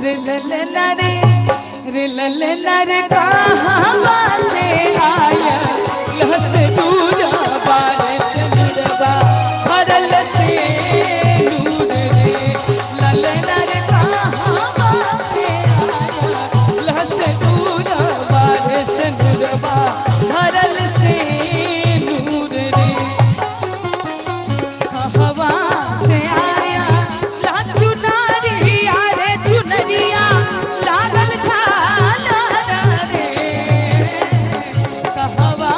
रे ललना रे, रे ललना रे कहाँ से आया लहस दूरा बारस दूरबा भरल से नूर रे। ललना रे कहाँ से आया लहस दूरा बारस दूरबा भरल से नूर रे। हवा से आया ला चुनरिया रे चुनरिया लागल झालर रे। हवा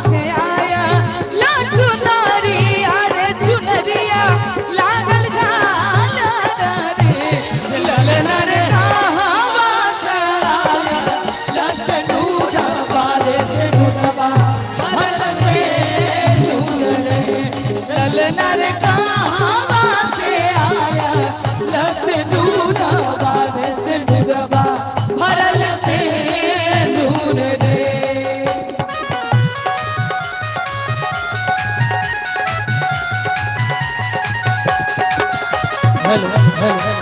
से आया ला चुनरिया रे चुनरिया लागल झालर रे। ललना रे कहवा से आया लसनूरा बारिश नूरबा भरल से नूर रे। ललना रे कहवा से आया लसनूरा बारिश नूरबा भरल से नूर रे। हेलो हेलो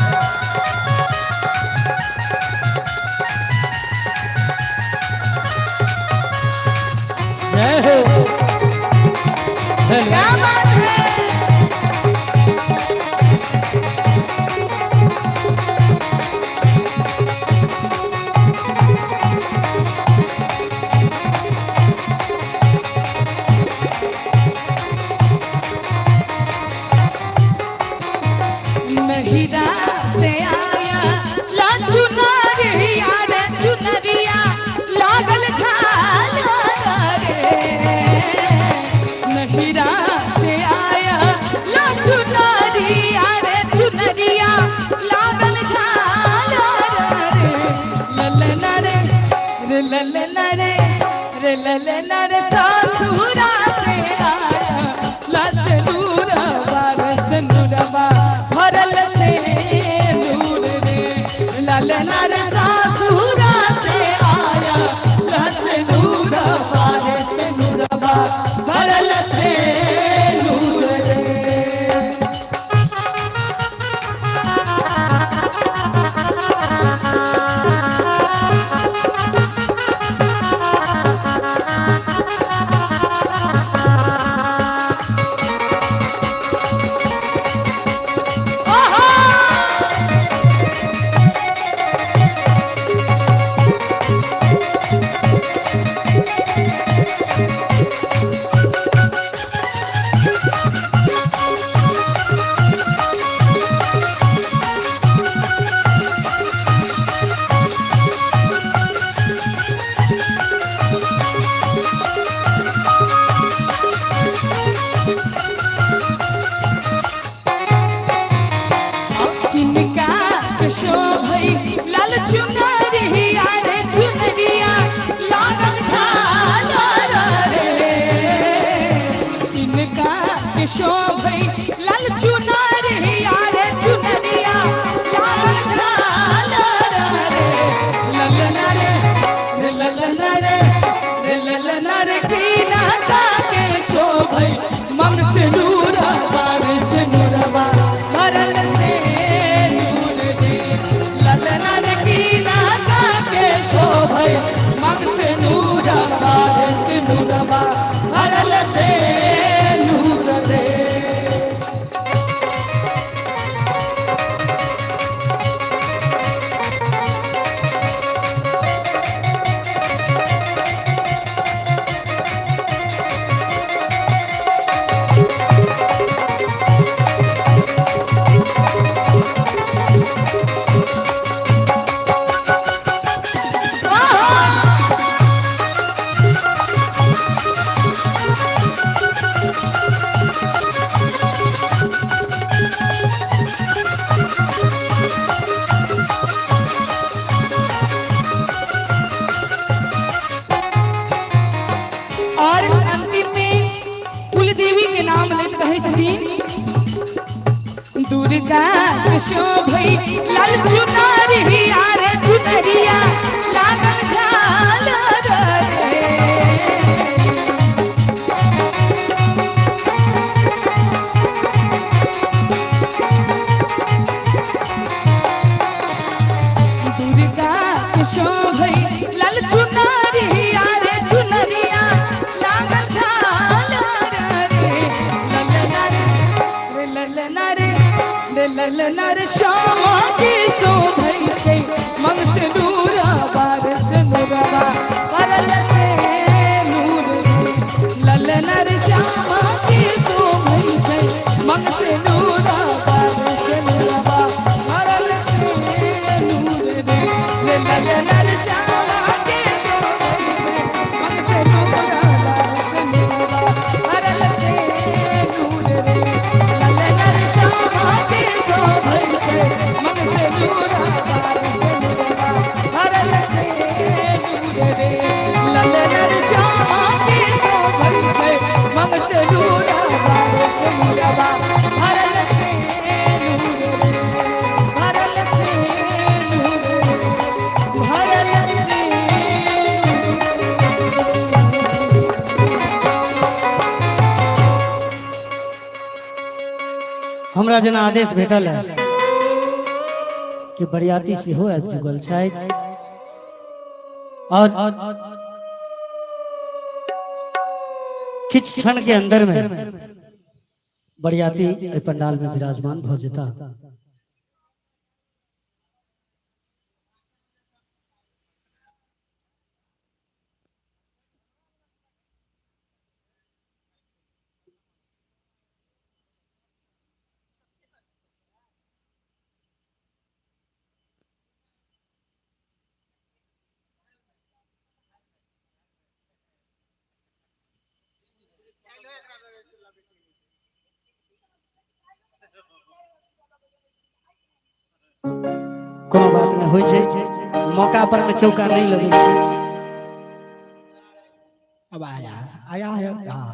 जय हो। हेलो क्या बात है। नहिरा से आया ला चुनरिया रे चुनरिया लागल झालर रे। नहिरा से आया ला चुनरिया रे चुनरिया लागल झालर रे। ललना रे रे ललना रे रे ललना रे ससुरा से आया लसनूरा बारस नूरबा भरल से नूर रे। ललना रे ससुरा से आया लसनूरा बारिश नूरबा भरल से नूर रे। ओहो किनका शोभई लाल चुनरिया रे चुनरिया लागल झालर रे। किनका शोभई लाल चुनरिया रे चुनरिया लागल झालर रे। ललना रे रे ललना रे रे ललना रे किनका के शोभई मन से नूरा बारिश नूरबा भरल से नूर रे। ललना रे किनका के शोभई मन से नूरा बारिश नूरबा भरल से नूर रे। और अंतिम में कुल देवी के नाम लेत कहै छथिन दुर्गा के शोभई लाल चुनरिया रे चुनरिया लागल झालर रे। रे ललना रे श्यामा के शोभै छै मंग से नूरा बार से नूरवा भरल से नूर रे। ललना रे श्यामा के शोभै छै मंग से नूरा बार से नूरवा भरल से नूर रे। रे ललना रे श्यामा के शोभै छै मंग से नूरा बार से नूरवा भरल से नूर रे। ललना रे श्यामा के शोभै छै मंग से नूरा बार से नूरवा भरल से नूर रे। ललना रे श्यामा के शोभै छै मंग से नूरा बार से नूरवा भरल से नूर रे। भरल से नूर रे। भरल से हमरा जेना आदेश भेटल है कि बरियाती सेहो आबि चुकल छथि और किछु क्षण के अंदर में बरियाती एहि पंडाल में विराजमान भऽ जेता। कोनो बात नहि होइ छै, मौका पर में चौका नहि लगै छै। अब आया आया है। हाँ।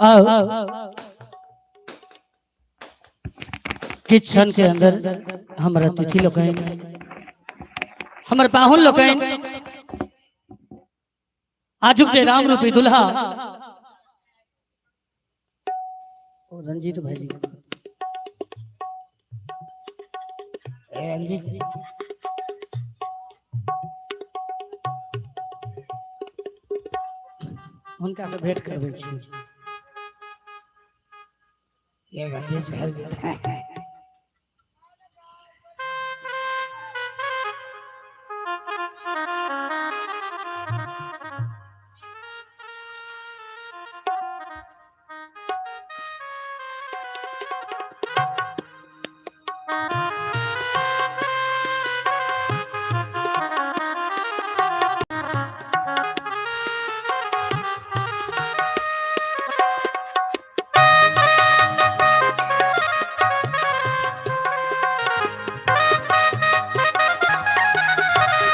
आओ किछु क्षण के अंदर हमर अतिथि लोकनि, हमर पाहुन लोकनि, आजुक जे राम रूपी दुल्हा ओ रंजीत भाईजी, रंजीत हुनका से भेंट करबै छी। ये रंजीत भाई।